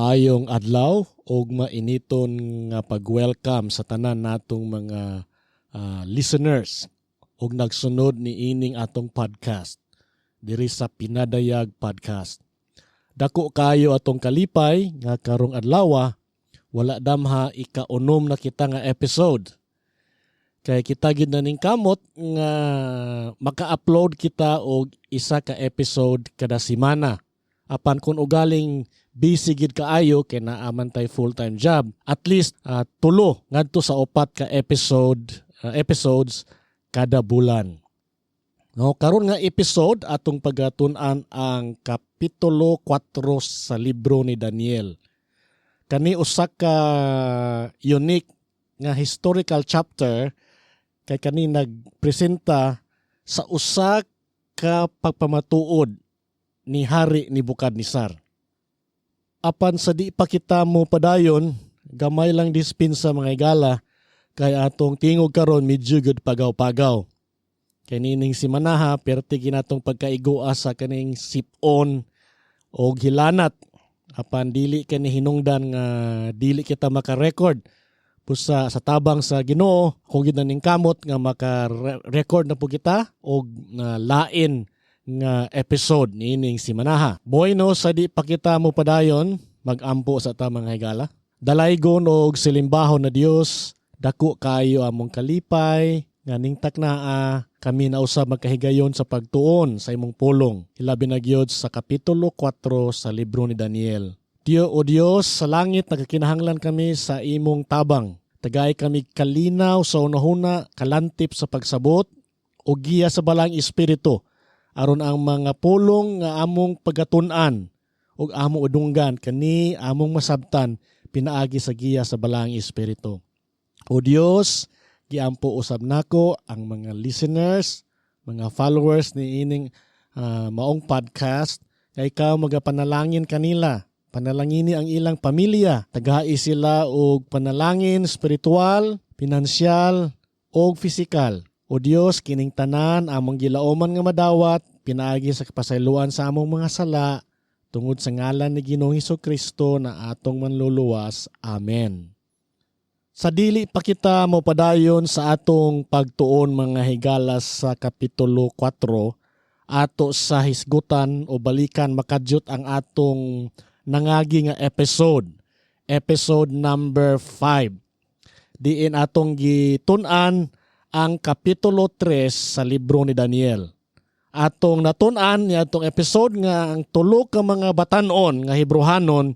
Maayong adlaw ug mainiton nga pag-welcome sa tanan natong mga listeners ug nagsunod ni ining atong podcast diri sa Pinadayag Podcast. Dako kayo atong kalipay nga karong adlaw, wala damha, ikaunom na kita nga episode. Kay kita gid na ning kamot nga maka-upload kita og isa ka episode kada semana. Apan kung ugaling busy gid kaayo kay naa man tay full-time job, at least tulo ngadto sa upat ka episodes kada bulan. No, karon nga episode, atong pagatun-an ang kapitulo 4 sa libro ni Daniel. Kani usa ka unique nga historical chapter kay kani nagpresenta sa usa ka pagpamatuod ni Hari Nebuchadnezzar. Apan sa di pa kita mo padayon, gamay lang dispensa, mga higala, kay atong tingog karon medyo gud pagaw-pagaw. Kay nining simanaha, perti ginatong pagkaigua sa kaning sipon o hilanat. Apan dili kani hinungdan nga dili kita maka-record. Busa sa tabang sa Ginoo, kung gid na ning kamot nga maka-record na po kita og na lain nga episode niining simanaha. Bueno, sa di pa kita mo padayon, magampo sa ta, mga higala. Dalaygon og silimbahon na Dios, dako kayo among kalipay nga ning taknaa kami na usab magkahigayon sa pagtuon sa imong pulong. Hilabi na gyud sa kapitulo 4 sa libro ni Daniel. Diyo o Dios sa langit, nagkakinahanglan kami sa imong tabang. Tagay kami kalinaw sa unahuna, kalantip sa pagsabot o giya sa Balaang Espiritu aron ang mga pulong nga among pagatun-an ug among udunggan kani among masabtan pinaagi sa giya sa Balaang Espiritu. O Dios, giampo usab nako ang mga listeners, mga followers ni ining maong podcast kay ikaw magapanalangin kanila. Panalangini ang ilang pamilya. Tagai sila og panalangin spiritual, pinansyal og pisikal. O Dios, kining tanan among gilauman nga madawat pinaagi sa kapasayloan sa among mga sala tungod sa ngalan ni Ginoong Kristo na atong manluluwas. Amen. Sa dili pa kita mo padayon sa atong pagtuon, mga higala, sa kapitulo 4, ato sa hisgutan o balikan makadyot ang atong nangagi nga episode, episode number 5. Diin atong gitun-an ang kapitulo 3 sa libro ni Daniel. Atong natun-an ni atong episode nga ang tulo ka mga batanon nga Hebrohanon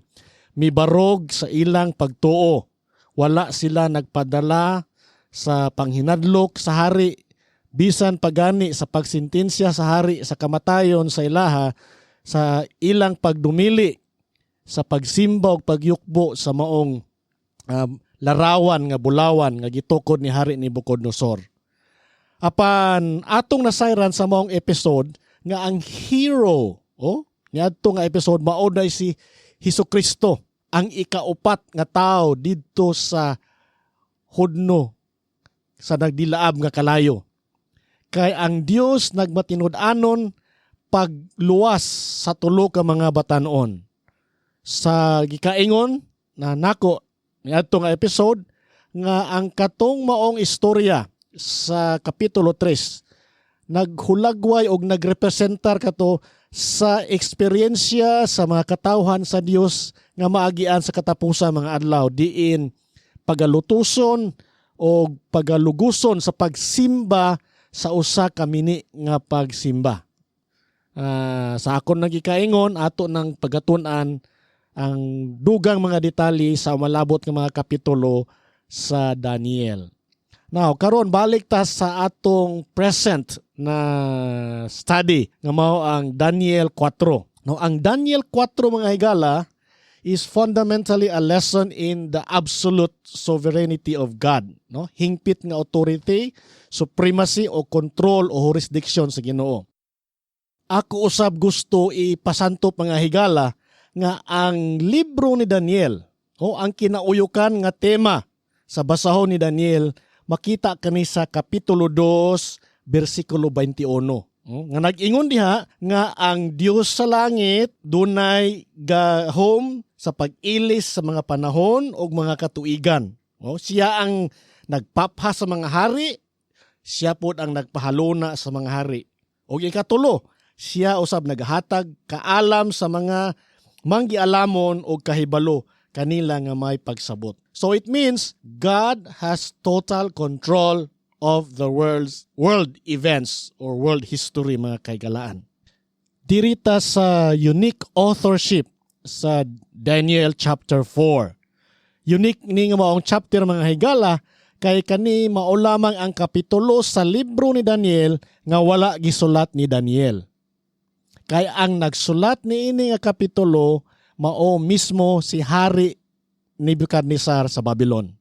mibarog sa ilang pagtuo. Wala sila nagpadala sa panghinadlok sa hari bisan pagani sa pagsintensya sa hari sa kamatayon sa ilaha sa ilang pagdumili sa pagsimba ug pagyukbo sa maong larawan nga bulawan nga gitukod ni Hari Nebuchadnezzar. Apan atong nasayran sa maong episode nga ang hero, oh, niadto nga episode mao na si Hesus Kristo, ang ikaupat nga tao didto sa hudno sa nagdilaab nga kalayo. Kay ang Dios nagmatinud-anon pagluwas sa tulo ka mga batanon. Sa gikaingon na nako niadto nga episode nga ang katong maong istorya sa kapitulo 3 naghulagway og nagrepresentar kato sa eksperyensya sa mga katawhan sa Dios nga maagian sa katapusan mga adlaw, diin pagalutuson o pagaluguson sa pagsimba sa usa ka mini nga pagsimba. Sa akon nagikaingon, ato ng pagatun-an ang dugang mga detalye sa malabot nga mga kapitulo sa Daniel. Now, karon balik ta sa atong present na study nga mao ang Daniel 4. No, ang Daniel 4, mga higala, is fundamentally a lesson in the absolute sovereignty of God, no? Hingpit nga authority, supremacy o control o jurisdiction sa Ginoo. Ako usab gusto ipasantop, mga higala, nga ang libro ni Daniel o ang kinauyukan nga tema sa basahon ni Daniel makita kani sa kapitulo 2 bersikulo 21. Nga nag-ingon diha nga ang Dios sa langit dunay gahom sa pag-ilis sa mga panahon ug mga katuigan. Oh, siya ang nagpapha sa mga hari, siya pod ang nagpahaluna sa mga hari. Ug ikatulo, siya usab naghatag kaalam sa mga manggialamon og kahibalo kanila nga may pagsabot. So it means God has total control of the world events or world history, mga kahigalaan. Dirita sa unique authorship sa Daniel chapter 4. Unique ni nga maong chapter, mga higala, kay kani mao lamang ang kapitulo sa libro ni Daniel nga wala gisulat ni Daniel. Kay ang nagsulat niini nga kapitulo mao mismo si Hari Nebuchadnezzar sa Babylon.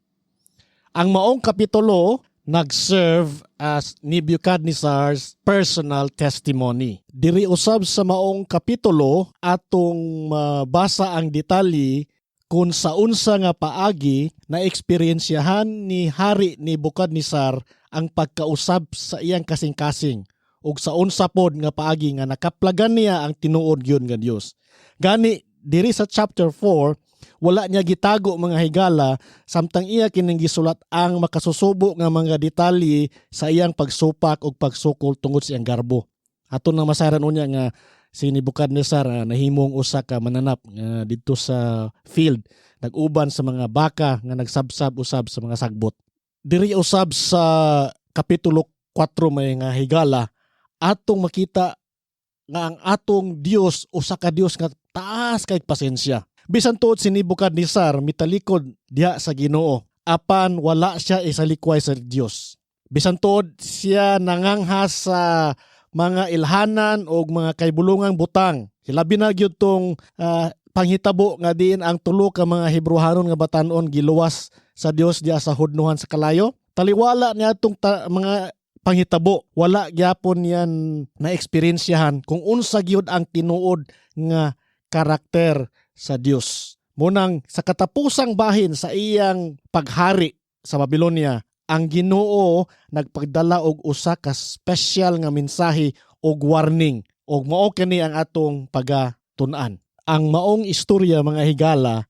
Ang maong kapitulo nag-serve as Nebuchadnezzar's personal testimony. Diri usab sa maong kapitulo atong mabasa ang detalye kung sa unsa nga paagi na eksperyensyahan ni Hari Nebuchadnezzar ang pagkausab sa iyang kasing-kasing ug sa unsa pod nga paagi nga nakaplagan niya ang tinuod gyud nga Dios. Gani diri sa chapter 4, wala niya gitago, mga higala, samtang iya kining gisulat ang makasusubo nga mga detalye sa iyang pagsupak ug pagsukol tungod sa iyang garbo. Ato nang masaran unya nga si Nebuchadnezzar nahimong usa ka mananap nga didto sa field nag-uban sa mga baka nga nagsabsab usab sa mga sagbot. Diri usab sa kapitulo 4, mga higala, atong makita nga ang atong Dios usa ka Dios nga taas kay pasensya. Bisan tuod si Nebuchadnezzar mitalikod diha sa Ginoo, apan wala siya isalikway sa Dios. Bisan tuod siya nanganghas sa mga ilhanan o mga kaybulungang butang. Hilabi na gyud tong panghitabo nga diin ang tulo ka mga Hebrehanon nga batanon giluwas sa Dios diha sa hudnuhan sa kalayo. Taliwala niya itong mga panghitabo. Wala gyapon yan na eksperyensyahan kung unsa gyud ang tinuod nga karakter sa Dios. Munang sa katapusang bahin sa iyang paghari sa Babylonia, ang Ginoo nagpagdala og usa ka special nga mensahe og warning og mao kini ang atong pagatun-an. Ang maong istorya, mga higala,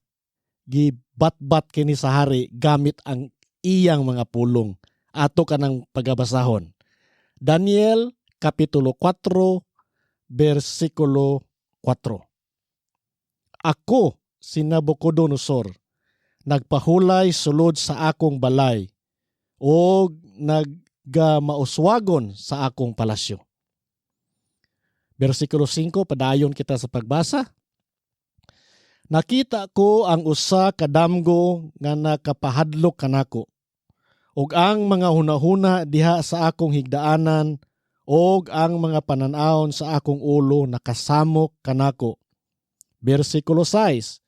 gibatbat kini sa hari gamit ang iyang mga pulong. Ato kanang pagabasahon. Daniel kapitulo 4 bersikulo 4. "Ako, si Nabucodonosor, nagpahulay sulod sa akong balay og nagamauswagon sa akong palasyo." Bersikulo 5, padayon kita sa pagbasa. "Nakita ko ang usa ka damgo nga nakapahadlok kanako ug ang mga hunahuna diha sa akong higdaanan ug ang mga panan-awon sa akong ulo nakasamok kanako." Bersikulo 6.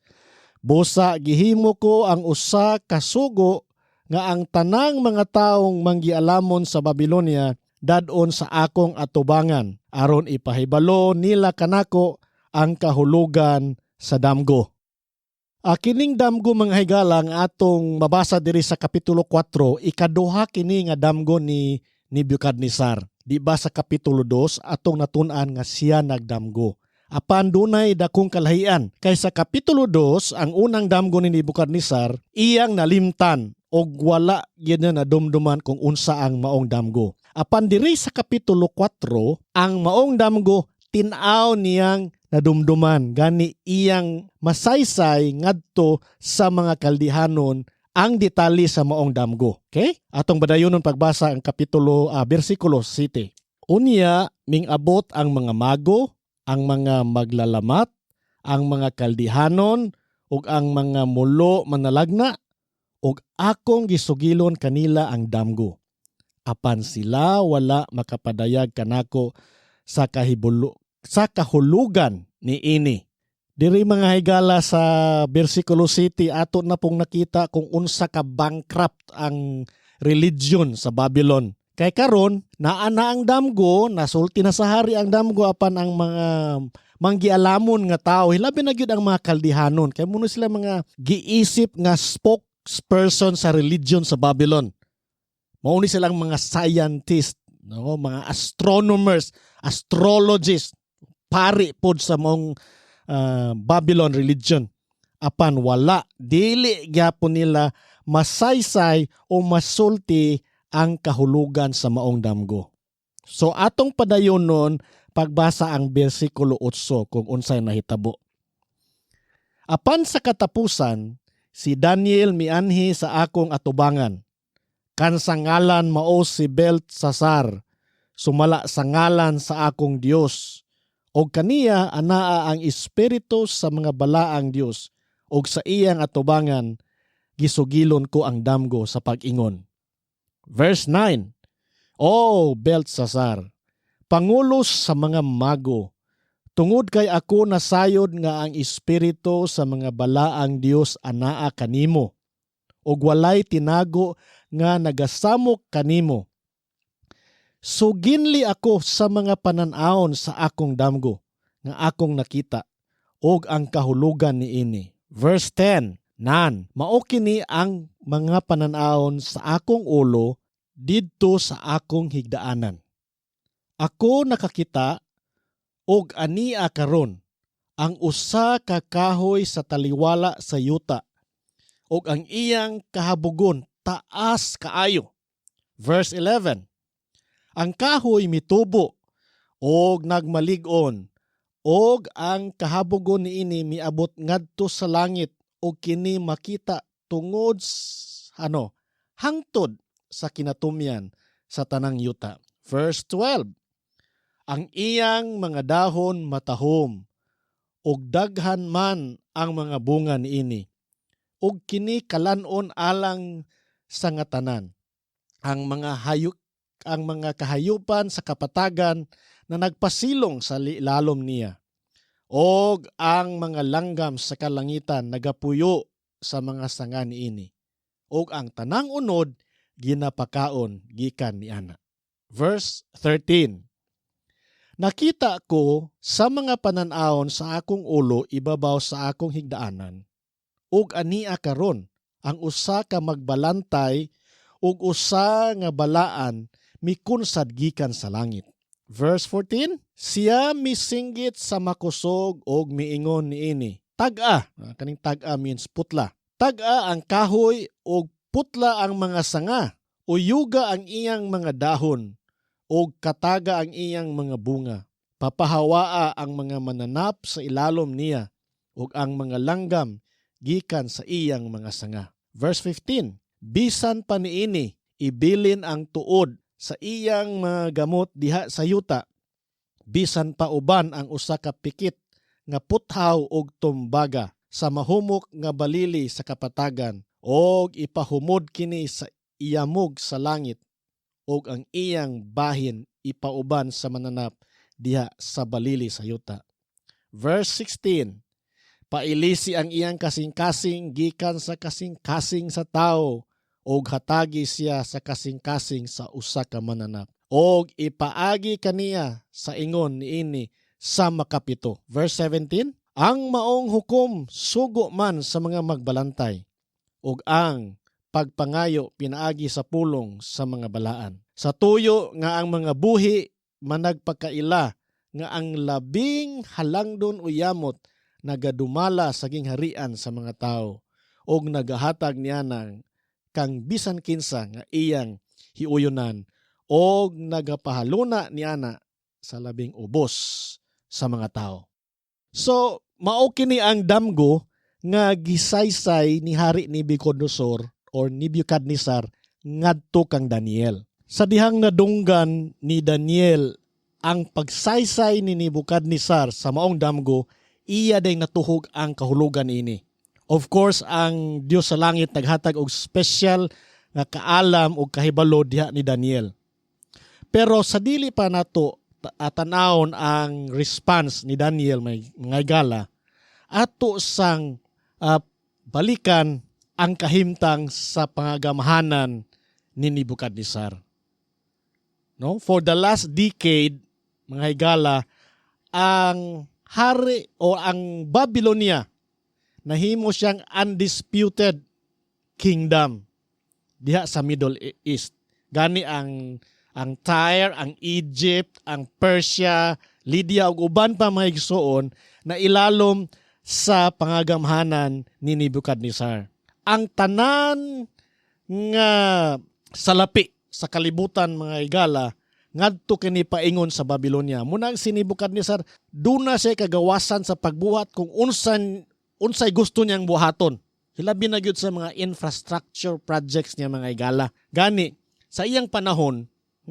"Busa gihimo ko ang usa ka sugo nga ang tanang mga taong manggialamon sa Babylonia dad-on sa akong atubangan aron ipahibalo nila kanako ang kahulugan sa damgo." Kining damgo, mga higala, nga atong mabasa diri sa kapitulo 4, ikaduha kini nga damgo ni Nebuchadnezzar. Di ba sa kapitulo 2 atong natun-an nga siya nagdamgo? Apan dunay dakong kalahian. Kay sa kapitulo 2, ang unang damgo ni Nebuchadnezzar, iyang nalimtan og wala gyud niya nadumduman kung unsa ang maong damgo. Apan diri sa kapitulo 4, ang maong damgo tin-aw niyang nadumduman. Gani iyang masaysay ngadto sa mga Kaldihanon ang detalye sa maong damgo. Okay? Atong badayonon pagbasa ang kapitulo bersikulo 7. "Unya ming-abot ang mga mago, ang mga maglalamat, ang mga Kaldihanon ug ang mga mulo manalagna ug akong gisugilon kanila ang damgo. Apan sila wala makapadayag kanako sa kahulugan niini." Diri, mga higala, sa bersikulo 7, ato na pong nakita kung unsa ka bankrupt ang religion sa Babylon. Kay karon naa na ang damgo, nasulti na sa hari ang damgo, apan ang mga manggialamon nga tao, hilabi na gyud ang mga Kaldihanon, kay mao na sila mga giisip nga spokesperson sa religion sa Babylon. Mao ni silang mga scientist, no, mga astronomers. astrologist, pari pod sa maong Babylon religion. Apan wala, dili gyapon nila masaysay o masulti ang kahulugan sa maong damgo. So atong padayonon pagbasa ang bersikulo 8 kung unsay nahitabo. Apan sa katapusan, si Daniel mianhi sa akong atubangan. Kan sa ngalan mao si Beltsasar, sumala sa ngalan sa akong Dios. Og kaniya anaa ang espiritu sa mga balaang Dios, og sa iyang atubangan gisugilon ko ang damgo sa pag-ingon. Verse 9. O Beltsasar, pangulo sa mga mago, tungod kay ako nasayod nga ang espiritu sa mga balaang Dios anaa kanimo, ug walay tinago nga nagasamok kanimo. Suginli ako sa mga panan-awon sa akong damgo nga akong nakita ug ang kahulugan niini. Verse 10. Nan, mao kini ang mga panan-awon sa akong ulo didto sa akong higdaanan. Ako nakakita og ania karon ang usa ka kahoy sa taliwala sa yuta ug ang iyang kahabogon taas kaayo. Verse 11. Ang kahoy mitubo og nagmalig-on og ang kahabogon niini miabot ngadto sa langit ug kini makita tungod ano, hangtod sa kinatumyan sa tanang yuta. Verse 12. Ang iyang mga dahon matahom ug daghan man ang mga bunga niini ug kini kalan-on alang sa nga tanan. Ang mga kahayupan sa kapatagan na nagpasilong sa lalom niya. Og ang mga langgam sa kalangitan nagapuyo sa mga sanga niini. Og ang tanang unod ginapakaon gikan niana. Verse 13. Nakita ko sa mga panan-awon sa akong ulo ibabaw sa akong higdaanan, ug ania karon ang usa ka magbalantay ug usa nga balaan mikunsad gikan sa langit. Verse 14, siya misinggit sa makusog og miingon niini. Tag-a, kaning tag-a means putla. Tag-a ang kahoy og putla ang mga sanga, uyuga ang iyang mga dahon, og kataga ang iyang mga bunga. Papahawaa ang mga mananap sa ilalom niya, ug ang mga langgam gikan sa iyang mga sanga. Verse 15, bisan pa niini, ibilin ang tuod sa iyang mga gamot diha sa yuta, bisan pa uban ang usa ka pikit nga puthaw og tumbaga sa mahumok nga balili sa kapatagan, og ipahumod kini sa iyamog sa langit, og ang iyang bahin ipauban sa mananap diha sa balili sa yuta. Verse 16, pailisi ang iyang kasing-kasing gikan sa kasing-kasing sa tao, og hatagi siya sa kasing-kasing sa usa ka mananap, og ipaagi kaniya sa ingon niini sa makapito. Verse 17, ang maong hukom sugo man sa mga magbalantay, ug ang pagpangayo pinaagi sa pulong sa mga balaan. Sa tuyo nga ang mga buhi managpakaila nga ang labing halangdon o yamot nagadumala sa gingharian sa mga tao og nagahatag niya ng kang bisan kinsa nga iyang hiuyonan og nagapahaluna niana sa labing ubos sa mga tao. So, mao kini ang damgo nga gisaysay ni Hari Nebuchadnezzar or Nebuchadnezzar ngadto kang Daniel. Sa dihang nadunggan ni Daniel ang pagsaysay ni Nebuchadnezzar sa maong damgo, iya day natuhog ang kahulugan ini. Of course, ang Dios sa langit naghatag og special nga kaalam og kahibalo diha ni Daniel. Pero sa dili pa nato tanawon ang response ni Daniel, may mga higala, ato sang balikan ang kahimtang sa pangagamahanan ni Nebuchadnezzar. No? For the last decade, mga higala, ang hari o ang Babylonia nahimo siyang undisputed kingdom diha sa Middle East. Gani ang Ang Tyre, ang Egypt, ang Persia, Lydia ug uban pa, mga igsuon, na ilalom sa pangagamhanan ni Nebuchadnezzar. Ang tanan nga salapi sa kalibutan, mga higala, ngadto kini paingon sa Babylonia. Muna si Nebuchadnezzar, duna siya kagawasan sa pagbuhat kung unsay gusto niyang buhaton. Hilabi na gyud sa mga infrastructure projects niya, mga higala. Gani sa iyang panahon,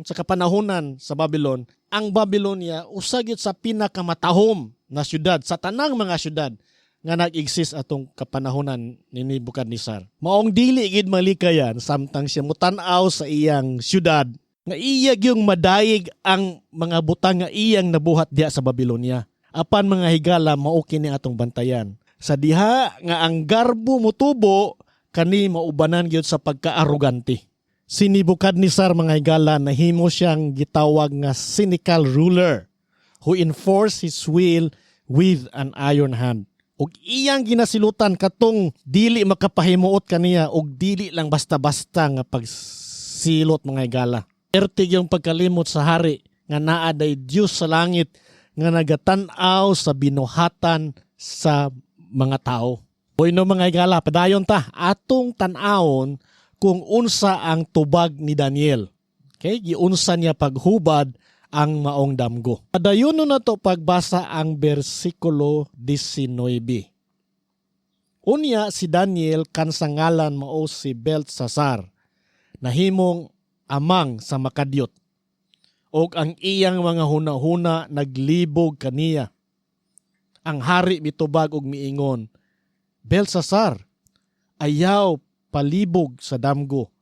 sa kapanahonan sa Babylon, ang Babylonia usa gyud sa pinakamatahom na syudad sa tanang mga syudad nga nag-exist atong kapanahonan ni Nebuchadnezzar. Maong dili gid malikayan samtang siya mutan-aw sa iyang syudad nga iya gyung madayig ang mga butang nga iyang nabuhat diha sa Babylonia. Apan, mga higala, mao kini atong bantayan. Sa diha nga ang garbo motubo, kani maubanan gyud sa pagkaarogante. Si Nebuchadnezzar, mga higala, nahimo siyang gitawag nga cynical ruler who enforced his will with an iron hand. Ug iyang ginasilutan katong dili makapahimuot kaniya og dili lang basta-basta nga pagsilot, mga higala. Pertig yung pagkalimot sa hari nga naa day Dios sa langit nga nagatan-aw sa binuhatan sa mga tao. Bueno, mga higala, padayon ta atong tan-awon kung unsa ang tubag ni Daniel. Okay, giunsa niya paghubad ang maong damgo. Padayon na to pagbasa ang bersikulo 19. Unya si Daniel, kan sa ngalan mao si Beltsasar, nahimong amang sa makadyot. Og ang iyang mga hunahuna naglibog kaniya. Ang hari mitubag og miingon, "Belsasar, ayaw palibog sa damgo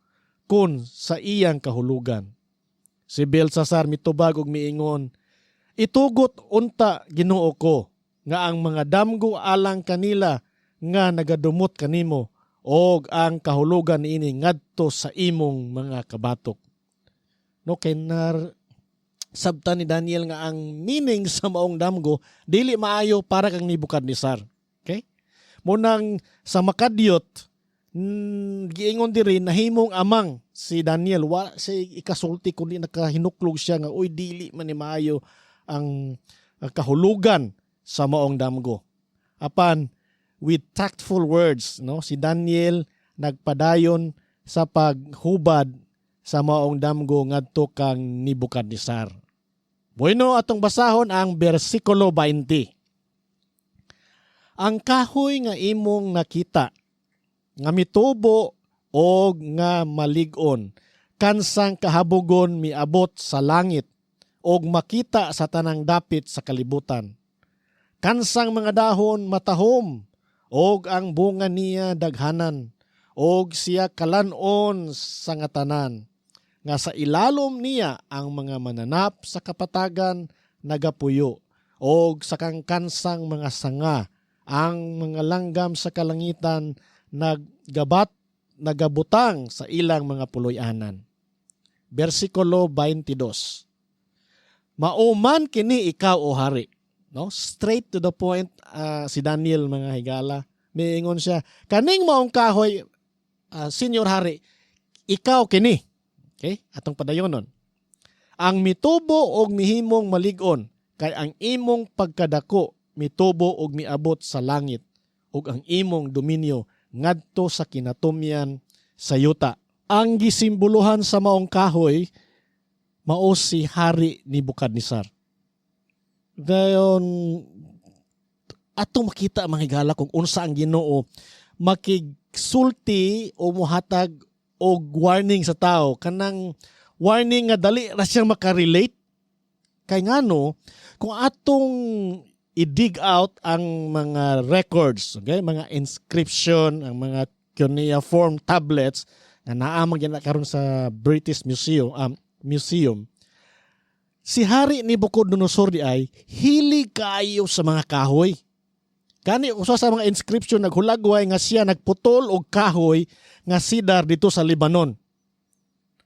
kun sa iyang kahulugan." Si Belsasar mitubag og miingon, "Itugot unta, Ginoo ko, nga ang mga damgo alang kanila nga nagadumot kanimo og ang kahulugan niini ngadto sa imong mga kabatok." No, kay nar sabta ni Daniel nga ang meaning sa maong damgo dili maayo para kang Nebuchadnezzar. Okay? Munang sa makadyot, giingon diri nahimong amang si Daniel, wa siya ikasulti kundi nakahinuklog siya nga uy, dili man ni maayo ang kahulugan sa maong damgo. Apan with tactful words, no, si Daniel nagpadayon sa paghubad sa maong damgo ngadto kang Nebuchadnezzar. Bueno, atong basahon ang bersikulo 20. Ang kahoy nga imong nakita nga mitubo og nga malig-on kansang kahabogon miabot sa langit og makita sa tanang dapit sa kalibutan. Kansang mga dahon matahom og ang bunga niya daghanan og siya kalan-on sa nga tanan nga sa ilalom niya ang mga mananap sa kapatagan nagapuyo og sa kangkansang mga sanga ang mga langgam sa kalangitan nagabutang sa ilang mga puloy-anan. Bersikulo 22. Mauman kini ikaw, o hari. No? Straight to the point si Daniel, mga higala. Miingon siya, kaning maong kahoy, senior hari, ikaw kini. Okay? Atong padayonon. Ang mitubo og mihimong malig-on kay ang imong pagkadako mitubo og miabot sa langit ug ang imong dominyo ngadto sa kinatumyan sa yuta. Ang gisimboluhan sa maong kahoy mao si Hari Nebuchadnezzar. Dayon atong makita, mga higala, kung unsa ang Ginoo makigsulti o muhatag og warning sa tao, kanang warning nga dali ra siyang makarelate. Kay ngano, kung atong i-dig out ang mga records, okay, mga inscription, ang mga cuneiform tablets nga naa man gyud karon sa British Museum, si Hari Nabucodonosor di ay hilig kaayo sa mga kahoy. Kani usa sa mga inscription naghulagway nga siya nagputol og kahoy nga cedar dito sa Lebanon.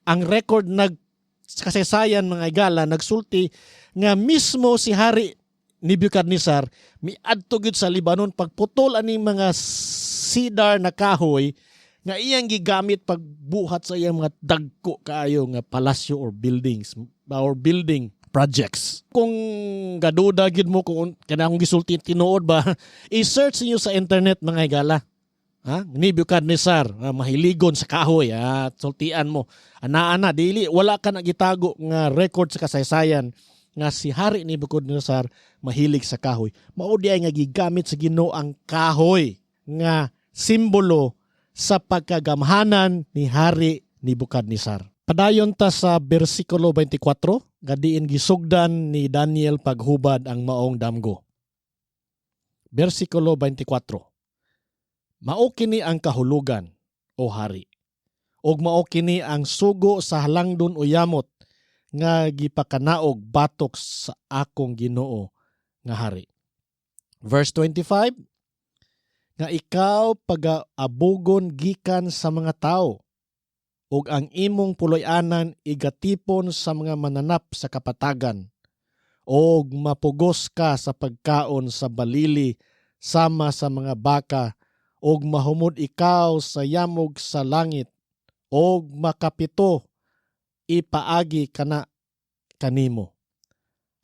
Ang record nag kasaysayan, mga higala, nagsulti nga mismo si Hari Nebuchadnezzar miadto gyud sa Lebanon pagputol aning mga cedar na kahoy. nga iyang gigamit pagbuhat sa iyang mga dagko kaayo nga palasyo or buildings or building projects. Kung gaduda gid mo kung kanang gisulti tinuod ba, i-search niyo sa internet, mga higala. Ha? Nebuchadnezzar, mahiligon sa kahoy, ha? Sultian mo. Ana-ana, dili wala ka nagitago nga record sa kasaysayan nga si Hari Nebuchadnezzar mahilig sa kahoy. Mao di ay nga gigamit sa Ginoo ang kahoy nga simbolo sa pagkagamhanan ni Hari Nebuchadnezzar. Padayon ta sa bersikulo 24, nga diin gisugdan ni Daniel paghubad ang maong damgo. Bersikulo 24. "Mao kini ang kahulugan, o hari, ug mao kini ang sugo sa halangdon o yamot nga gipakanaog batok sa akong Ginoo nga hari." Verse 25, "Nga ikaw pagaabugon gikan sa mga tao ug ang imong puloy-anan igatipon sa mga mananap sa kapatagan, ug mapugos ka sa pagkaon sa balili sama sa mga baka, ug mahumod ikaw sa yamog sa langit, ug makapito ipaagi kana kanimo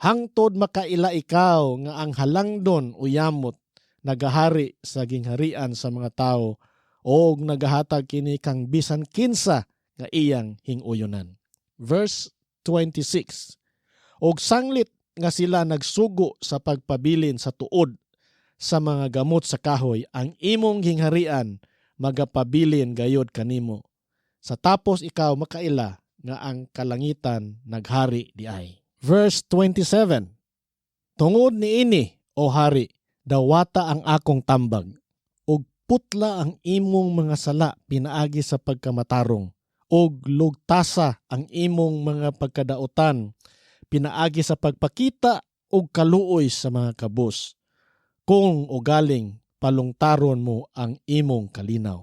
hangtod makaila ikaw nga ang halangdon o yamot nagahari sa gingharian sa mga tawo og nagahatag kini kang bisan kinsa nga iyang hinguyonan." Verse 26. "Og sanglit nga sila nagsugo sa pagpabilin sa tuod sa mga gamot sa kahoy, ang imong gingharian magapabilin gayod kanimo. Sa tapos ikaw makaila nga ang kalangitan naghari diay." Verse 27. "Tungod niini, o hari, dawata ang akong tambag ug putla ang imong mga sala pinaagi sa pagkamatarong, ug lugtasa ang imong mga pagkadautan pinaagi sa pagpakita og kaluoy sa mga kabus, kung ugaling palungtaron mo ang imong kalinaw."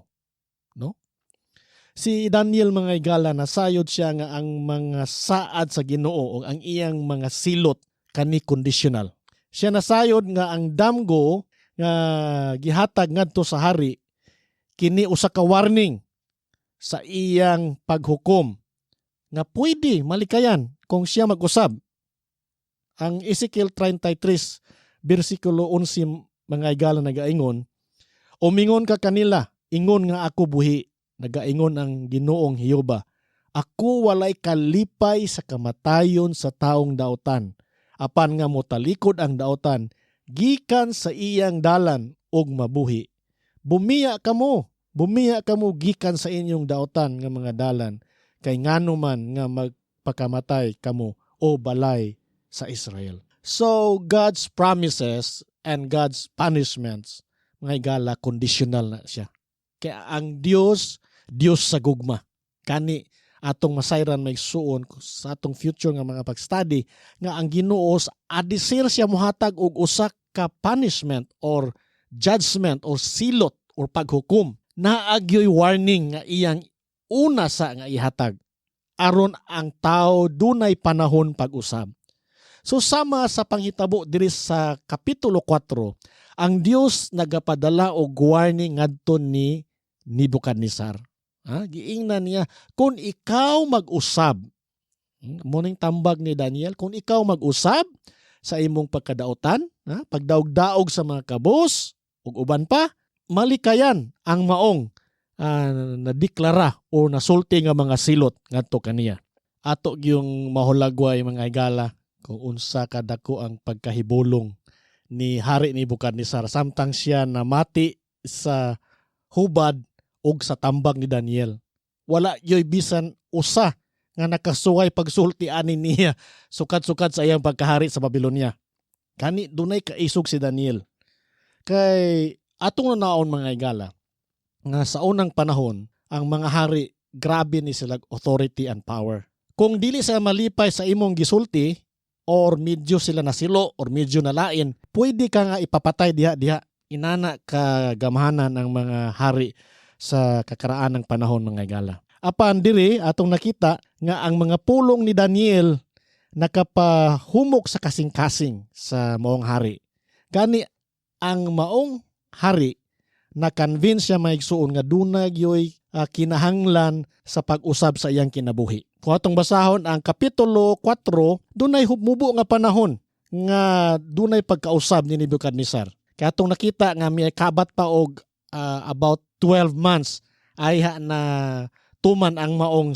No? Si Daniel, mga igala, nasayod siya nga ang mga saad sa Ginoo o ang iyang mga silot kani conditional. Siya nasayod nga ang damgo nga gihatag ngadto sa hari kini usa ka warning sa iyang paghukom nga pwede malikayan kung siya mag-usab. Ang Ezekiel 33 bersikulo 11, mga igala, nagaingon, "Umingon ka kanila, ingon nga ako buhi, nagaingon ang Ginoong Jehova. Ako walay kalipay sa kamatayon sa taong dautan, apan nga motalikod ang dautan gikan sa iyang dalan ug mabuhi. Bumiya kamo, bumiya kamo gikan sa inyong dautan nga mga dalan, kay ngano man nga magpakamatay kamo, o balay sa Israel?" So God's promises and God's punishments, mga igala, conditional na siya. Kaya ang Dios, Dios sa gugma. Kani atong masayran, maigsuon, sa atong future nga mga pag-study nga ang Ginoo adisir siya mohatag og usa ka punishment or judgment or silot or paghukom, naa gyoy warning nga iyang una sa nga ihatag aron ang tao dunay panahon pag-usab. So sama sa panghitabo diri sa kapitulo 4, ang Dios nagapadala og warning ngadto ni Nebuchadnezzar. Ha? Giingnan niya, kung ikaw mag-usab, mo ning tambag ni Daniel, kung ikaw mag-usab sa imong pagkadautan, ha? Pagdaog-daog sa mga kabus, ug uban pa, malikayan ang maong nadeklara o nasulti nga mga silot ngadto kaniya. Ato gyung mahulagway, mga higala, kung unsa kadako ang pagkahibulong ni Hari Nebuchadnezzar samtang siya namati sa hubad ug sa tambag ni Daniel. Wala yoy bisan usa nga nakasuway pagsulti ani niya sukad-sukad sa iyang pagkahari sa Babylonia. Kani dunay kaisog si Daniel. Kay atong nanaon, mga higala, nga sa unang panahon ang mga hari grabe ni sila authority and power. Kung dili sila malipay sa imong gisulti or medyo sila nasilo or medyo nalain, pwede ka nga ipapatay diha diha. Inana ka gamhanan ang mga hari sa kakaraan ng panahon, mga higala. Apan diri atong nakita nga ang mga pulong ni Daniel nakapahumok sa kasing-kasing sa maong hari. Gani ang maong hari na convince siya, maigsuon, nga duna gyoy kinahanglan sa pag-usab sa iyang kinabuhi. Kung atong basahon ang Kapitulo 4, dunay mubo nga panahon nga dunay pagkausab ni Nebuchadnezzar. Kaya atong nakita nga may kabat pa og about 12 months ay na tuman ang maong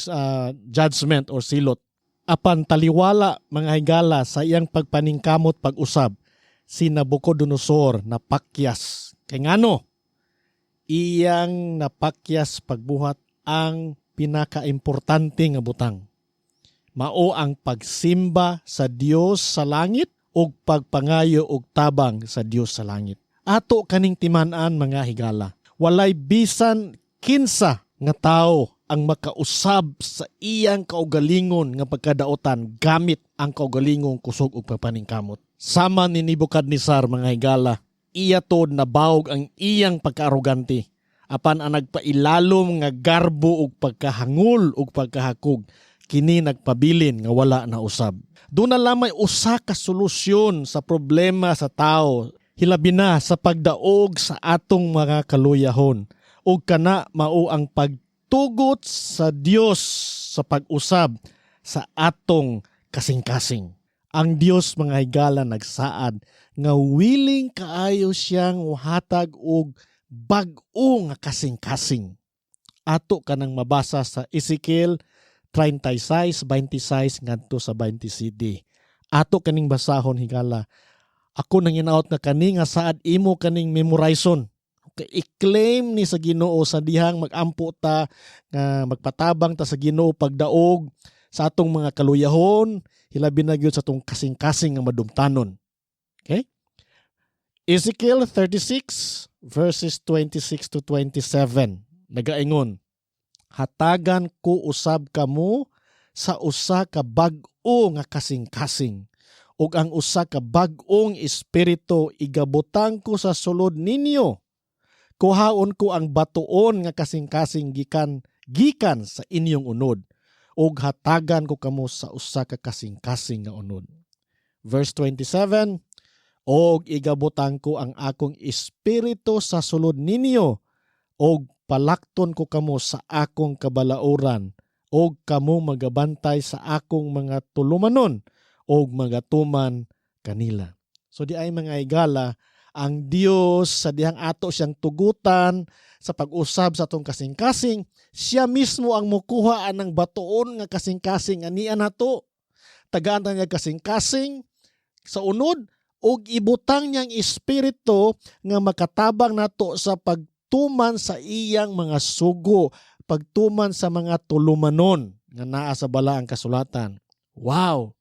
judgment or silot. Apan taliwala, mga higala, sa iyang pagpaningkamot pag-usab, si Nabucodonosor napakyas. Kay ngano? Iyang napakyas pagbuhat ang pinakaimportante nga butang. Mao ang pagsimba sa Dios sa langit ug pagpangayo og tabang sa Dios sa langit. Ato kaning timan-an, mga higala. Walay bisan kinsa nga tao ang makausab sa iyang kaugalingon nga pagkadaotan gamit ang kaugalingong kusog ug pagpaningkamot. Sama ni Nebuchadnezzar, mga higala, iya tod nabawog ang iyang pagkaarogante. Apan ang nagpailalom nga garbo ug pagkahangol ug pagkahakog, kini nagpabilin nga wala na usab. Doon na lamay usa ka solusyon sa problema sa tao, hilabi na sa pagdaog sa atong mga kaluyahon. Ug kana mao ang pagtugot sa Dios sa pag-usab sa atong kasing-kasing. Ang Dios, mga higala, nagsaad nga willing kaayo siyang hatag og bag-o nga kasing-kasing. Ato kanang mabasa sa Ezekiel 36:26 ngadto sa 27. Ato kaning basahon, higala. Ako nang inaot nga kani nga saad imo kaning memorizon. Kay i-claim ni sa Ginoo sa dihang magampo ta nga magpatabang ta sa Ginoo pagdaog sa atong mga kaluyahon, hilabi na gyud sa atong kasing-kasing nga madumtanon. Okay? Ezekiel 36 verses 26 to 27 nagaingon, "Hatagan ko usab kamo sa usa ka bag-o nga kasing-kasing ug ang usa ka bag-ong espiritu igabutang ko sa sulod ninyo. Kuhaon ko ang batuon nga kasing-kasing gikan gikan sa inyong unod ug hatagan ko kamo sa usa ka kasing-kasing nga unod." Verse 27, "Og igabutang ko ang akong espiritu sa sulod ninyo ug palakton ko kamo sa akong kabalauran ug kamo magabantay sa akong mga tulumanon ug magatuman kanila." So di ay, mga higala, ang Dios sa dihang ato siyang tugutan sa pag-usab sa atong kasing-kasing, siya mismo ang mukuha anang batuon nga kasing-kasing ania nato. Tagaan ta niya kasing-kasing sa unod ug ibutang niyang espiritu nga makatabang nato sa pagtuman sa iyang mga sugo, pagtuman sa mga tulumanon nga naa sa balaang kasulatan. Wow!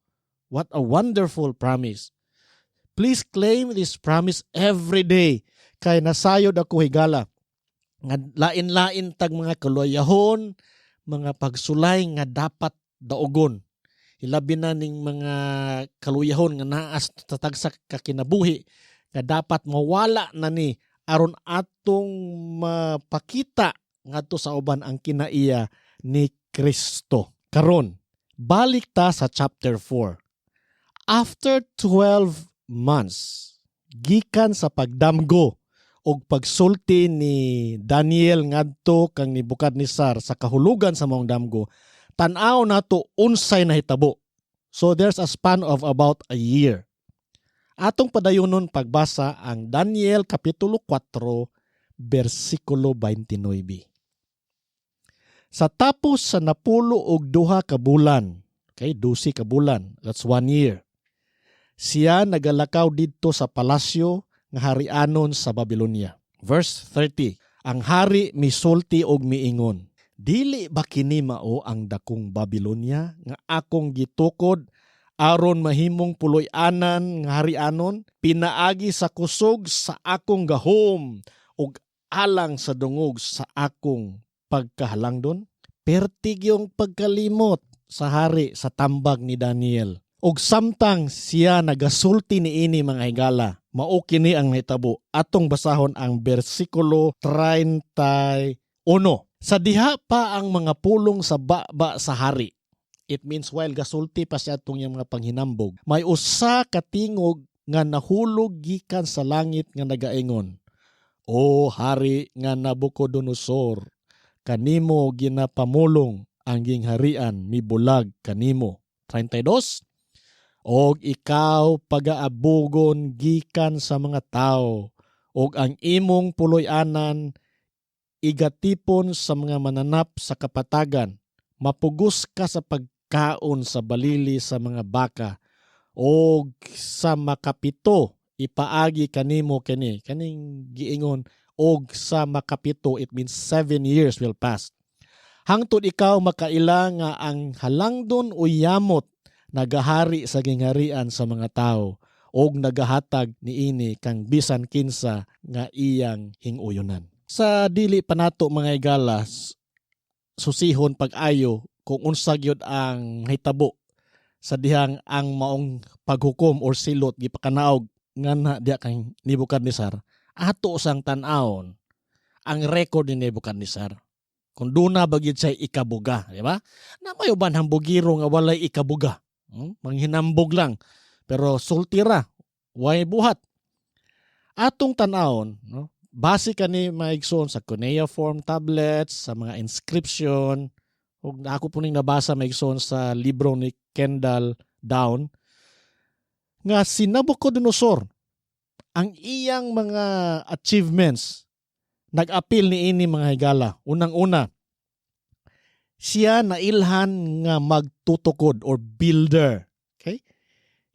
What a wonderful promise. Please claim this promise every day. Kay nasayod ako, higala, nga lain-lain tag mga kaluyahon, mga pagsulay nga dapat daugon. Hilabi na ning mga kaluyahon nga naa sa tagsa ka kinabuhi nga dapat mawala na ni aron atong mapakita ngadto sa uban ang kinaiya ni Kristo. Karon, balik ta sa chapter 4. After 12 months, gikan sa pagdamgo og pagsulti ni Daniel ngadto kang Nebuchadnezzar sa kahulugan sa maong damgo, tan-aw nato unsay nahitabo. So there's a span of about a year. Atong padayonon pagbasa ang Daniel Kapitulo 4 bersikulo 29. Sa tapos sa 12 ka bulan, okay, 12 ka bulan, that's one year. Siya nagalakaw didto sa palasyo nga harianon sa Babylonia. Verse 30. Ang hari misulti og miingon, "Dili ba kini mao ang dakong Babylonia nga akong gitukod aron mahimong puloy-anan nga harianon pinaagi sa kusog sa akong gahom ug alang sa dungog sa akong pagkahalangdon?" Perti gyung pagkalimot sa hari sa tambag ni Daniel. Ug samtang siya nagasulti niini, mga higala, mao kini ang nahitabo. Atong basahon ang bersikulo 31. Sa diha pa ang mga pulong sa baba sa hari. It means while gasulti pa siya atong iyang mga panghinambog, may usa ka tingog nga nahulog gikan sa langit nga nagaingon, "O hari nga Nabucodonosor, Kanimo ginapamulong ang gingharian mibulag kanimo. 32. Og ikaw pagaabugon gikan sa mga tao, og ang imong puloy-anan igatipon sa mga mananap sa kapatagan. Mapugos ka sa pagkaon sa balili sa mga baka, og sa makapito ipaagi kanimo kini. Kaning giingon og sa makapito, it means 7 years will pass. Hangtod ikaw makaila nga ang halangdon o yamot nagahari sa gingharian sa mga tao og nagahatag niini kang bisan kinsa nga iyang hinguyonan. Sa dili pa nato, mga higala, susihon pag-ayo kung unsa gyud ang hitabo sa dihang ang maong paghukom or silot gipakanaog nganha diha kang Nebuchadnezzar, ato sang tan-awon ang record ni Nebuchadnezzar. Kung duna ba gyud siya ikabuga, di ba? Na may uban hambugiro nga walay ikabuga. Manghinambog lang. Pero sultira, way buhat. Atong tan-awon, no? Base kani, mga igsoon, sa cuneiform tablets, sa mga inscription, ug ako po ning nabasa, mga igsoon, sa libro ni Kendall Down, nga si Nabucodonosor, ang iyang mga achievements nag-apil ni ini, mga higala. Unang-una, siya nailhan nga magtutukod or builder. Okay?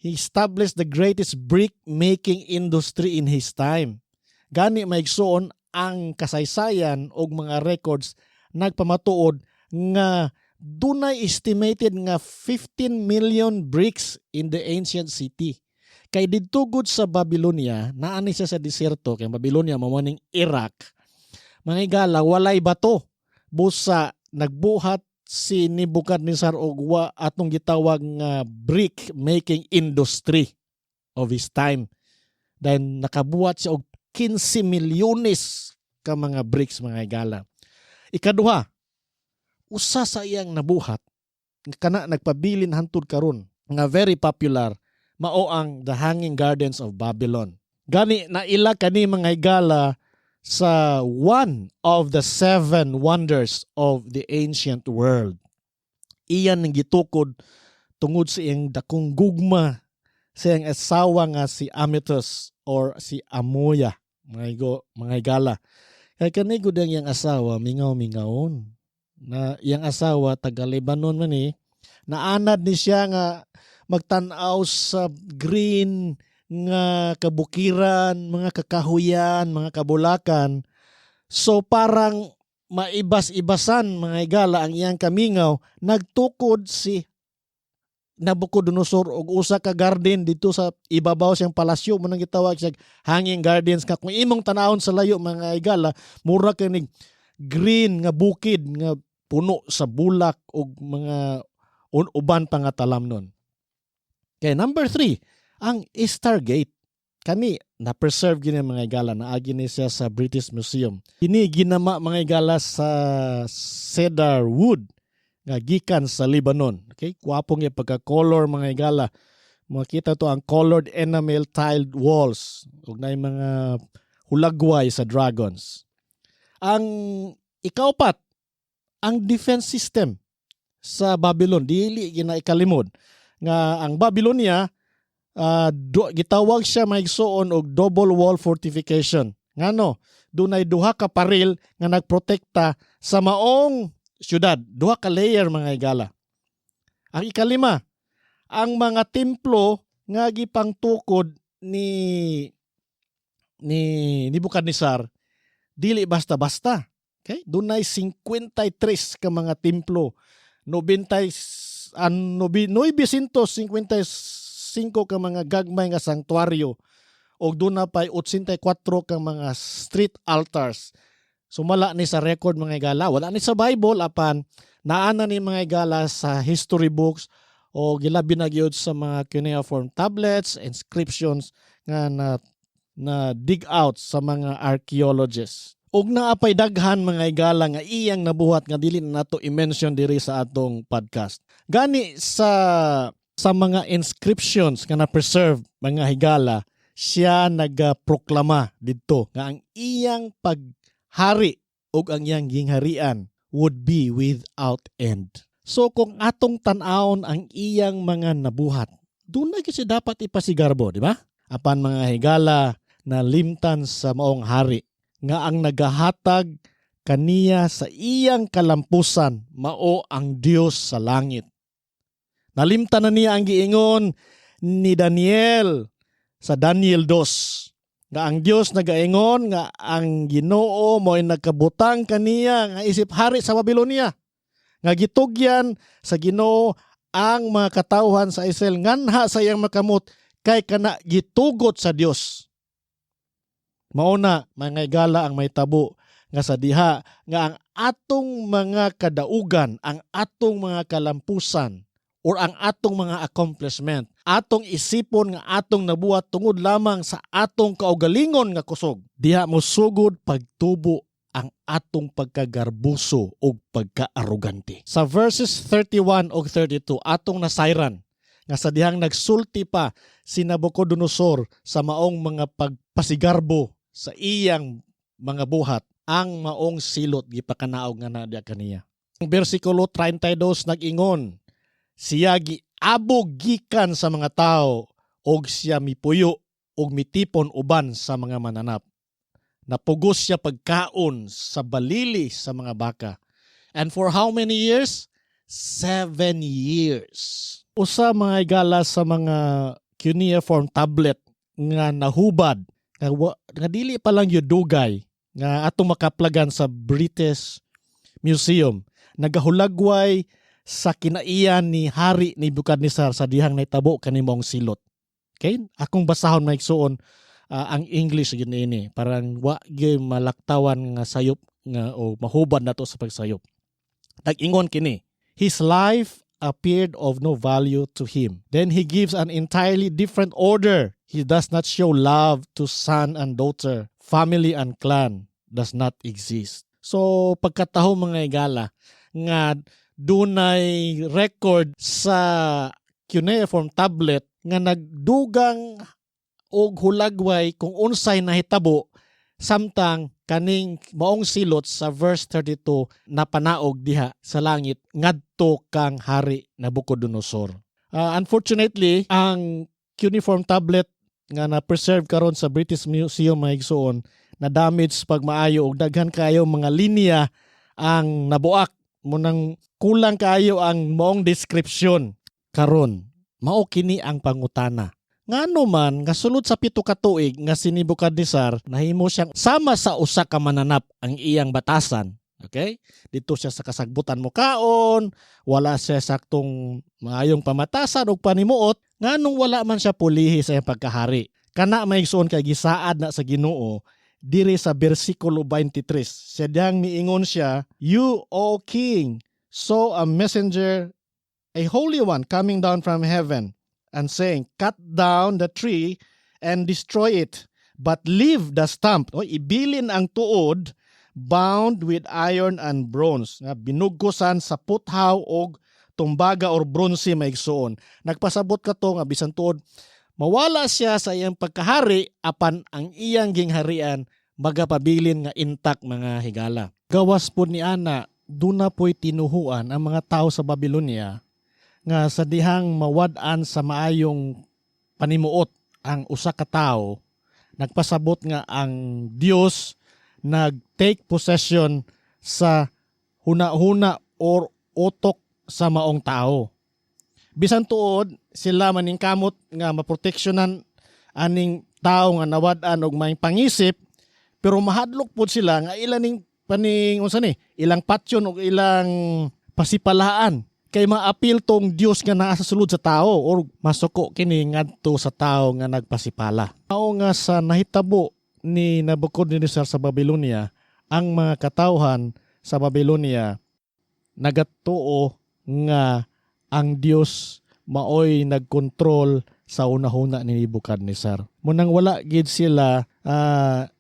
He established the greatest brick making industry in his time. Gani, mga igsoon, ang kasaysayan og mga records nagpamatuod nga dunay estimated nga 15 million bricks in the ancient city. Kay didto gud sa Babylonia, naa ni siya sa diserto, kay Babylonia mao ning Iraq. Mga higala, walay bato. Busa nagbuhat si Nebuchadnezzar og wa atong gitawag nga brick making industry of his time. Then nakabuhat siya og 15 milyones ka mga bricks, mga higala. Ikaduha, usa sa iyang nabuhat kana nagpabilin hantud karon nga very popular mao ang The Hanging Gardens of Babylon. Gani naila kani, mga higala, sa one of the seven wonders of the ancient world. Iyan ang gitukod tungod sa iyang dakong gugma sa iyang asawa nga si Amytis or si Amoya, mga higala. Kay kani gud ang iyang asawa, mingaw-mingawon. Na iyang asawa taga Lebanon man ni, naanad ni siya nga magtan-aw sa green nga kabukiran, mga kakahuyan, mga kabulakan. So parang maibas-ibasan, mga higala, ang iyang kamingaw, nagtukod si Nabucodonosor og usa ka garden dito sa ibabaw siyang palasyo mo nang gitawag siya Hanging Gardens, nga kung imong tanawon sa layo, mga higala, mura kay green nga bukid nga puno sa bulak ug mga uban pa nga talamnon. Okay, number 3, ang Ishtar Gate. Kani na-preserve gini, mga higala, naagi ni siya sa British Museum. Kini ginama, mga higala, sa cedar wood nga gikan sa Lebanon. Okay, kwapo nga pagka-color, mga higala. Makita to ang colored enamel tiled walls ug naay mga hulagway sa dragons. Ang ikaupat, ang defense system sa Babylon, dili gina ikalimod nga ang Babylonia gitawag siya, mga igsoon, og double wall fortification. Ngano, dunay duha ka paril nga nagprotekta sa maong syudad, duha ka layer, mga higala. Ang ikalima, ang mga templo nga gipangtukod ni Nebuchadnezzar dili basta-basta. Okay? Dunay 53 ka mga templo, 90 an 955 ka mga gagmay nga sanktuaryo ug duna pay 84 ka mga street altars. Sumala ni sa record, mga higala, wala ni sa Bible, apan naa na ni, mga higala, sa history books o gilabi na gyud sa mga cuneiform tablets, inscriptions nga na dig out sa mga archaeologists. Ug naa pay daghan, mga higala, nga iyang nabuhat nga dili na nato i-mention diri sa atong podcast. Gani sa mga inscriptions nga na-preserve, mga higala, siya nagaproklama didto nga ang iyang paghari ug ang iyang gingharian would be without end. So kung atong tan-awon ang iyang mga nabuhat, duna gyud siya dapat ipasigarbo, di ba? Apan, mga higala, nalimtan sa maong hari nga ang nagahatag kaniya sa iyang kalampusan mao ang Dios sa langit. Nalimtan na niya ang giingon ni Daniel sa Daniel 2 nga ang Dios nagaingon nga ang Ginoo mo'y nagkabutang kaniya nga isip hari sa Babylonia, nga gitugyan sa Ginoo ang mga katawhan sa Israel nganha sa iyang makamot kay kana gitugot sa Dios. Mao na, mga higala, ang mahitabo nga sa diha nga ang atong mga kadaugan, ang atong mga kalampusan or ang atong mga accomplishment, atong isipon nga atong nabuhat tungod lamang sa atong kaugalingon nga kusog. Diha mo sugod pagtubo ang atong pagkagarbuso o pagkaarogante. Sa verses 31 og 32, atong nasayran nga sa dihang nagsulti pa si Nabucodonosor sa maong mga pagpasigarbo sa iyang mga buhat, ang maong silot gipakanaog nga na diya kaniya. Ang bersikulo 32 nag-ingon, siya giabog gikan sa mga tao og siya mipuyo og mitipon uban sa mga mananap. Napugos siya pagkaon sa balili sa mga baka. And for how many years? 7 years. Usa, mga higala, sa mga cuneiform tablet nga nahubad nga dili pa lang gyud dugay nga atong makaplagan sa British Museum nagahulagway sa kinaiyan ni Hari Nebuchadnezzar sa dihang nahitabo kani maong silot. Okay? Akong basahon, mga igsuon, ang English gyud niini, parang wa gyud malaktawan nga sayop nga o mahubad nato sa pagsayop. Nag-ingon kini, "His life appeared of no value to him. Then he gives an entirely different order. He does not show love to son and daughter. Family and clan does not exist." So pagkataho, mga higala, nga dunay record sa cuneiform tablet nga nagdugang og hulagway kung unsay nahitabo samtang kaning maong silot sa verse 32 napanaog diha sa langit ngadto kang Hari Nabucodonosor. Unfortunately, ang cuneiform tablet nga na-preserve karon sa British Museum, mga igsuon, na damage pag maayo og daghan kayo mga linya ang nabuak, munang kulang kaayo ang maong description karon. Mao kini ang pangutana: ngano man nga sulod sa 7 ka tuig nga si Nebuchadnezzar nahimo siyang sama sa usa ka mananap ang iyang batasan? Okay, dito siya sa kasagbutan mo kaon, wala siya saktong maayong pamatasan ug panimuot, nganong wala man siya pulihi sa iyang pagkahari? Kana, mga igsuon, kay gisaad na sa Ginoo diri sa bersikulo 23. Siya diyang miingon siya, "You, O king, saw a messenger, a holy one, coming down from heaven and saying, 'Cut down the tree and destroy it, but leave the stump.'" O, ibilin ang tuod, "bound with iron and bronze." Nga binugosan sa puthaw og tumbaga or bronze, mga igsuon. Nagpasabot kato nga bisan tuod mawala siya sa iyang pagkahari, apan ang iyang gingharian magapabilin nga intact, mga higala. Gawas po ni ana, duna po'y tinuhuan ang mga tao sa Babylonia nga sa dihang mawad-an sa maayong panimuot ang usa ka tawo, nagpasabot nga ang Dios nag-take possession sa huna-huna or utok sa maong tao. Bisan tuod sila maningkamot nga maproteksyonan aning tao nga nawad-an og maayong pangisip, pero mahadlok pod sila nga ila ning paning unsa ni ilang patyon og ilang pasipalaan kay maapil tong Dios nga naa sa sulod sa tao or masuko kini ngadto sa tao nga nagpasipala. Mao nga sa nahitabo ni Nebuchadnezzar sa Babylonia, ang mga katawhan sa Babylonia nagatuo nga ang Dios maoy nagkontrol sa unahuna ni Nebuchadnezzar. Munang wala gid sila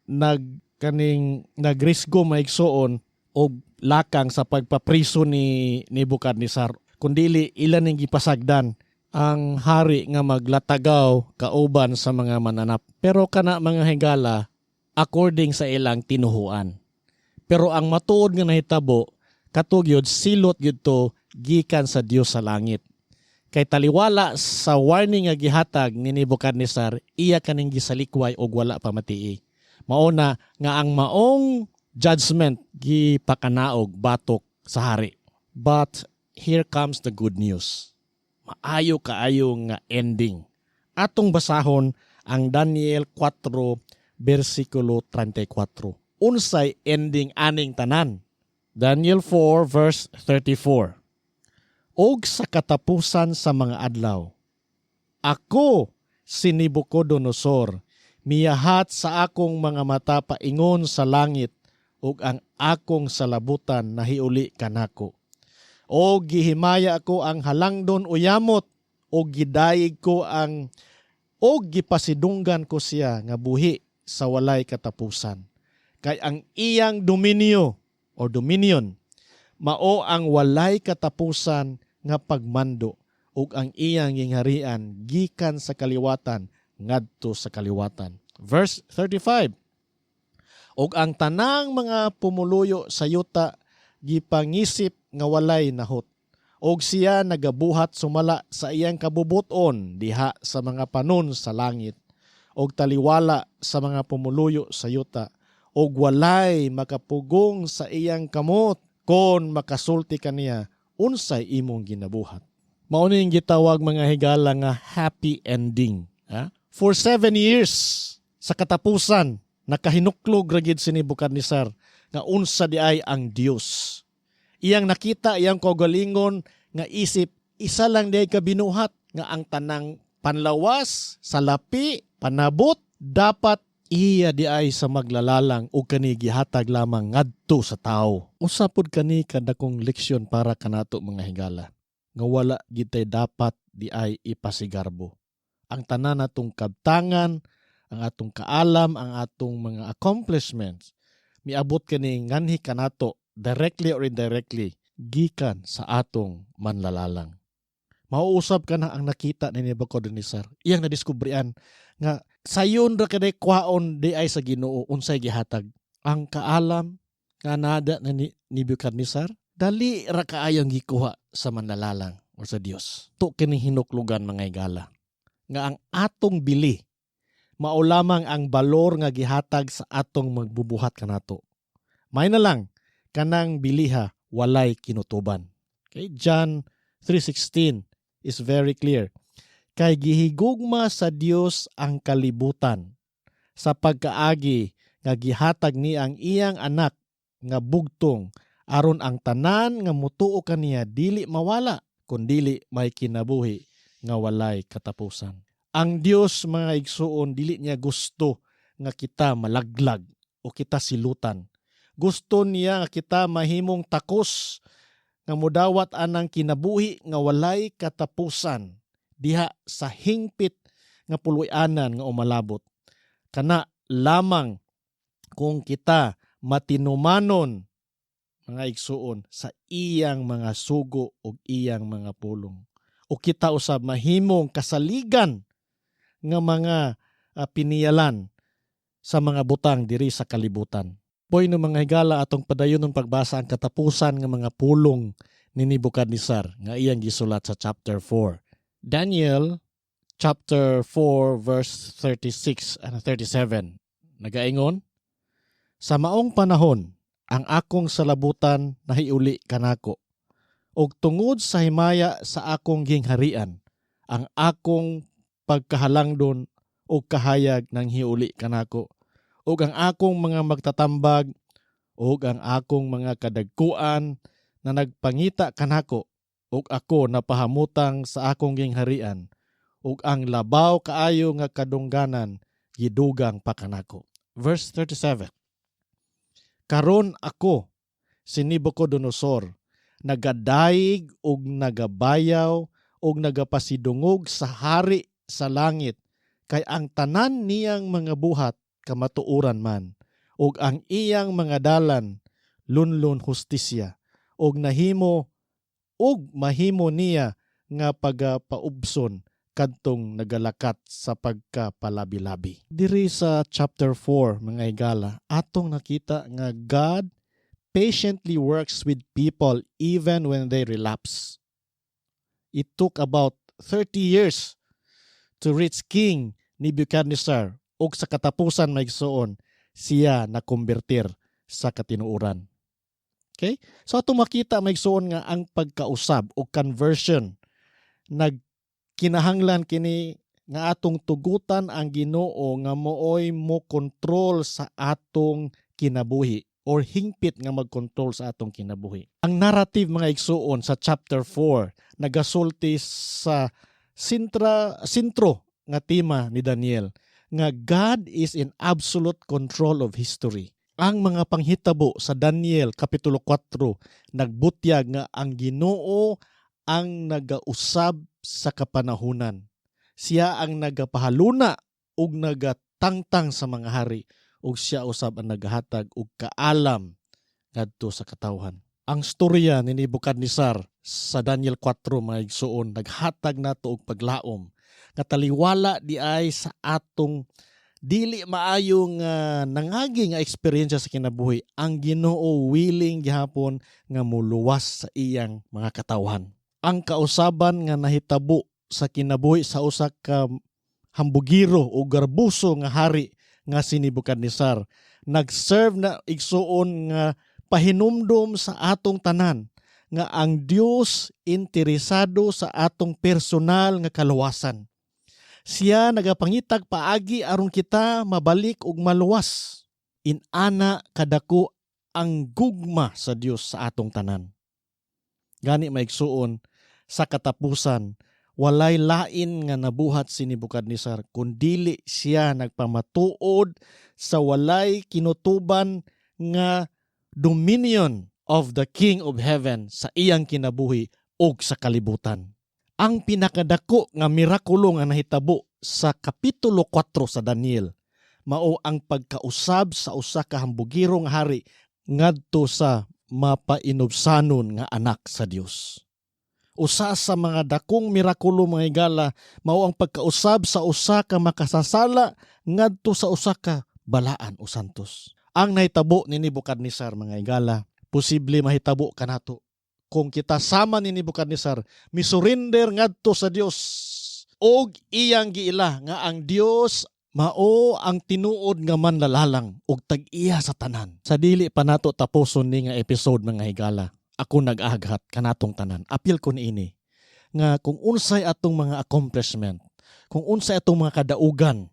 nag kaning nagrisgo, mga igsuon, og lakang sa pagpapriso ni Nebuchadnezzar, kundili ila ning gipasagdan ang hari nga maglatagaw kauban sa mga mananap. Pero kana, mga higala, according sa ilang tinuhuan. Pero ang matuod nga nahitabo Kato gyud silot gyud to gikan sa Dios sa langit. Kay taliwala sa warning nga gihatag ni Nebuchadnezzar, iya kaning gisalikway og wala pa matii. Mao na nga ang maong judgment gipakanaog batok sa hari. But here comes the good news. Maayo kaayo nga ending. Atong basahon ang Daniel 4 bersikulo 34. Unsay ending aning tanan? Daniel 4 verse 34. "Og sa katapusan sa mga adlaw, ako, si Nabucodonosor, miyahat sa akong mga mata paingon sa langit ug ang akong salabutan nahiuli kanako. O gihimaya ako ang halangdon uyamot o gidayeg ko ang o gipasidunggan ko siya nga buhi sa walay katapusan. Kay ang iyang dominio or dominion mao ang walay katapusan nga pagmando ug ang iyang gingharian gikan sa kaliwatan ngadto sa kaliwatan." Verse 35. "Og ang tanang mga pumuluyo sa yuta gipangisip nga walay nahot. Og siya nagabuhat sumala sa iyang kabubuton diha sa mga panon sa langit og taliwala sa mga pumuluyo sa yuta, og walay makapugong sa iyang kamot kon makasulti kaniya, 'Unsay imong ginabuhat?'" Mao ni gitawag, mga higala, nga happy ending. Ha? For 7 years, sa katapusan, nakahinuklog ra gid si Nebuchadnezzar nga unsa di ay ang Dios. Iyang nakita iyang kaugalingon nga isip isa lang di ay kabinuhat nga ang tanang panlawas, salapi, panabot dapat iya di ay sa maglalalang o kani gihatag lamang ngadto sa tao. Usa pod kani kadakong leksyon para kanato, mga higala, nga wala gitay dapat di ay ipasigarbo. Ang tanan natong kabtangan, ang atong kaalam, ang atong mga accomplishments, miabot kani nganhi kanato directly or indirectly gikan sa atong manlalalang. Mauusab ka na ang nakita ni Nebuchadnezzar. Iyang nadiskubrian nga sayon ra kay kwaon di ay sa Ginoo unsay gihatag. Ang kaalam nga nada na ni Nebuchadnezzar, dali ra kaayong gikuha sa manlalalang o sa Dios. To kini hinuklugan, mga higala, nga ang atong bili mao lamang ang balor nga gihatag sa atong magbubuhat kanato. May na lang kanang biliha walay kinutuban. Okay, John 3:16 is very clear. "Kay gihigugma sa Dios ang kalibutan sa pagkaagi nga gihatag ni ang iyang anak nga bugtong aron ang tanan nga mutuo kaniya dili mawala kun dili may kinabuhi nga walay katapusan." Ang Dios, mga igsuon, dili niya gusto nga kita malaglag o kita silutan. Gusto niya nga kita mahimong takos nga mudawat anang kinabuhi nga walay katapusan diha sa hingpit nga puloy-anan nga umalabot. Kana lamang kung kita matinumanon, mga igsuon, sa iyang mga sugo ug iyang mga pulong. O kita usab mahimong kasaligan nga mga piniyalan sa mga butang diri sa kalibutan. Boy no, mga higala, atong padayon ng pagbasa ang katapusan nga mga pulong ni Nebuchadnezzar nga iyang gisulat sa chapter 4. Daniel chapter 4 verse 36 and 37. Nagaingon, "Sa maong panahon, ang akong salabutan nahiuli kanako. Og tungod sa himaya sa akong gingharian, ang akong pagkahalangdon og kahayag nang hiuli kanako. Ug ang akong mga magtatambag ug ang akong mga kadagkuan na nagpangita kanako, ug ako napahamutang sa akong gingharian, ug ang labaw kaayo nga kadungganan gidugang pa kanako." Verse 37. "Karon ako, si Nabucodonosor, nagadayeg ug nagabayaw ug nagapasidungog sa hari sa langit, kay ang tanan niyang mga buhat kamatuoran man ug ang iyang mga dalan lunlun hustisya, ug nahimo ug mahimo niya nga pagapaubson kadtong nagalakat sa pagkapalabi-labi." Diri sa chapter 4, mga higala, atong nakita nga God Patiently works with people even when they relapse. It took about 30 years to reach King Nebuchadnezzar ug sa katapusan, mga igsuon, siya nakonvertir sa katinuoran. Okay? So ato makita, mga igsuon, nga ang pagkausab o conversion, nagkinahanglan kini nga atong tugutan ang Ginoo nga mooy mo kontrol sa atong kinabuhi or hingpit nga magkontrol sa atong kinabuhi. Ang narrative, mga igsuon, sa chapter 4 nagasulti sa sentro nga tema ni Daniel nga God is in absolute control of history. Ang mga panghitabo sa Daniel kapitulo 4 nagbutyag nga ang Ginoo ang nagausab sa kapanahunan. Siya ang nagapahaluna ug nagatangtang sa mga hari ug siya usab ang nagahatag og kaalam ngadto sa katawhan. Ang storya ni Nebuchadnezzar sa Daniel 4, mga igsuon, naghatag nato og paglaom nga taliwala di ay sa atong dili maayo nga nangagi nga eksperyensya sa kinabuhi, ang Ginoo willing gihapon nga muluwas sa iyang mga katawhan. Ang kausaban nga nahitabo sa kinabuhi sa usa ka hambugiro o garbuso nga hari nga si Nebuchadnezzar nag-serve na, igsuon, nga pahinumdom sa atong tanan nga ang Dios interesado sa atong personal nga kaluwasan. Siya nagapangitag paagi aron kita mabalik ug maluwas. Inana kadako ang gugma sa Dios sa atong tanan. Gani, mga igsuon, sa katapusan walay lain nga nabuhat si Nebuchadnezzar kun dili siya nagpamatuod sa walay kinutuban nga dominion of the King of Heaven sa iyang kinabuhi ug sa kalibutan. Ang pinakadako nga mirakulo nga nahitabo sa kapitulo 4 sa Daniel mao ang pagkausab sa usa ka hambugiro nga hari ngadto sa mapainubsanon nga anak sa Dios. Usa sa mga dakong mirakulo, mga higala, mao ang pagkausab sa usa ka makasasala ngadto sa usa ka balaan o santos. Ang nahitabo ni Nebuchadnezzar, mga higala, posible mahitabo kanato kung kita, sama ni Nebuchadnezzar, misurrender ngadto sa Dios og iyang giila nga ang Dios mao ang tinuod nga manlalalang og tag-iya sa tanan. Sa dili pa nato tapuson ni nga episode, mga higala, ako nag-aghat kanatong tanan. Apil ko niini nga kung unsay atong mga accomplishment, kung unsay atong mga kadaugan,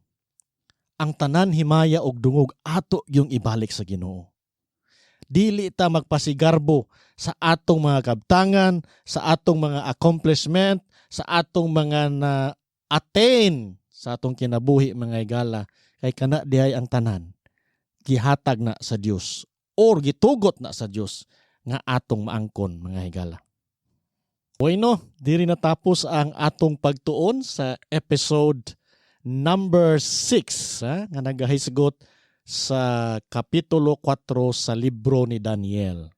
ang tanan himaya og dungog ato yung ibalik sa Ginoo. Dili ta magpasigarbo sa atong mga kabtangan, sa atong mga accomplishment, sa atong mga na attain sa atong kinabuhi, mga higala, kay kana dihay ang tanan gihatag na sa Dios or gitugot na sa Dios nga atong maangkon, mga higala. Bueno, diri natapos ang atong pagtuon sa episode number 6 ha, nga nagahisgot sa kapitulo 4 sa libro ni Daniel.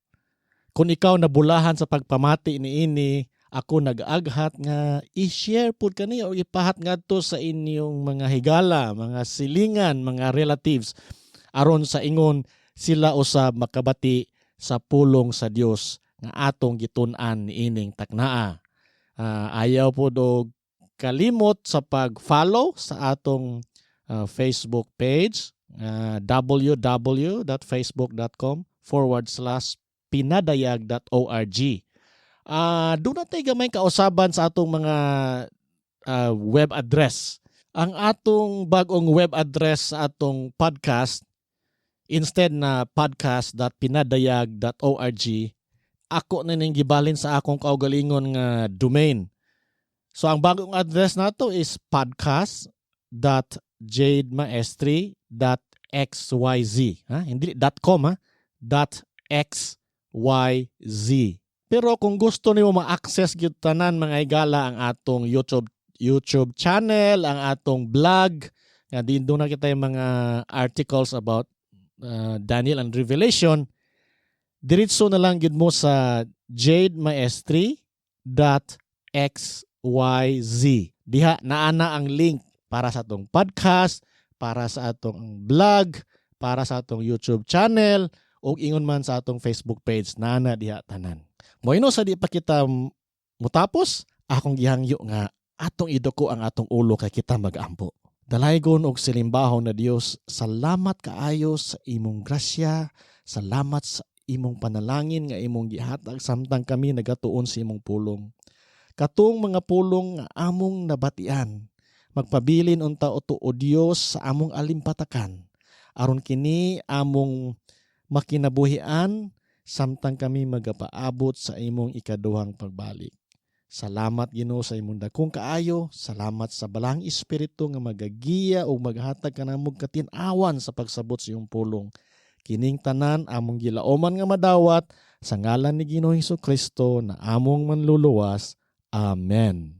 Kung ikaw nabulahan sa pagpamati niini, ako nag-aghat nga i-share pud kani o ipahat ngadto sa inyong mga higala, mga silingan, mga relatives aron sa ingon sila usab makabati sa pulong sa Dios nga atong gitun-an niining taknaa. Ayaw pod og kalimot sa pag-follow sa atong Facebook page, www.facebook.com/pinadayag.org. Duna tay gamay kausaban sa atong mga web address. Ang atong bag-ong web address sa atong podcast, instead na podcast.pinadayag.org, ako na ning gibalin sa akong kaugalingon nga domain. So ang bagong address nato is podcast.jademaestri.xyz. Ha? Hindi .com ha, .xyz. Pero kung gusto nimo ma-access gyud tanan, mga higala, ang atong YouTube channel, ang atong blog, nga din duna kita yung mga articles about Daniel and Revelation, diretso na lang gyud mo sa jademaestri.xyz. Diha naa na ang link para sa atong podcast, para sa atong blog, para sa atong YouTube channel. Ug ingon man sa atong Facebook page, nana diha tanan. Moino sa di pa kita mutapos, akong gihangyo nga atong iduko ang atong ulo kay kita mag-ampo. Dalaygon og silimbahon na Dios, salamat kaayo sa imong grasya, salamat sa imong panalangin nga imong gihatag samtang kami nagatuon sa imong pulong. Katong mga pulong nga among nabatian, magpabilin unta oto, o Dios, sa among alimpatakan. Aron kini among makinabuhian samtang kami magapaabot sa imong ikaduhang pagbalik. Salamat, Ginoo, sa imong dakong kaayo. Salamat sa Balaang Espiritu nga magagiya o maghatag kanamog katin-awan sa pagsabot sa iyong pulong. Kining tanan among gilauman nga madawat sa ngalan ni Ginoong Hesus Kristo na among manluluwas. Amen.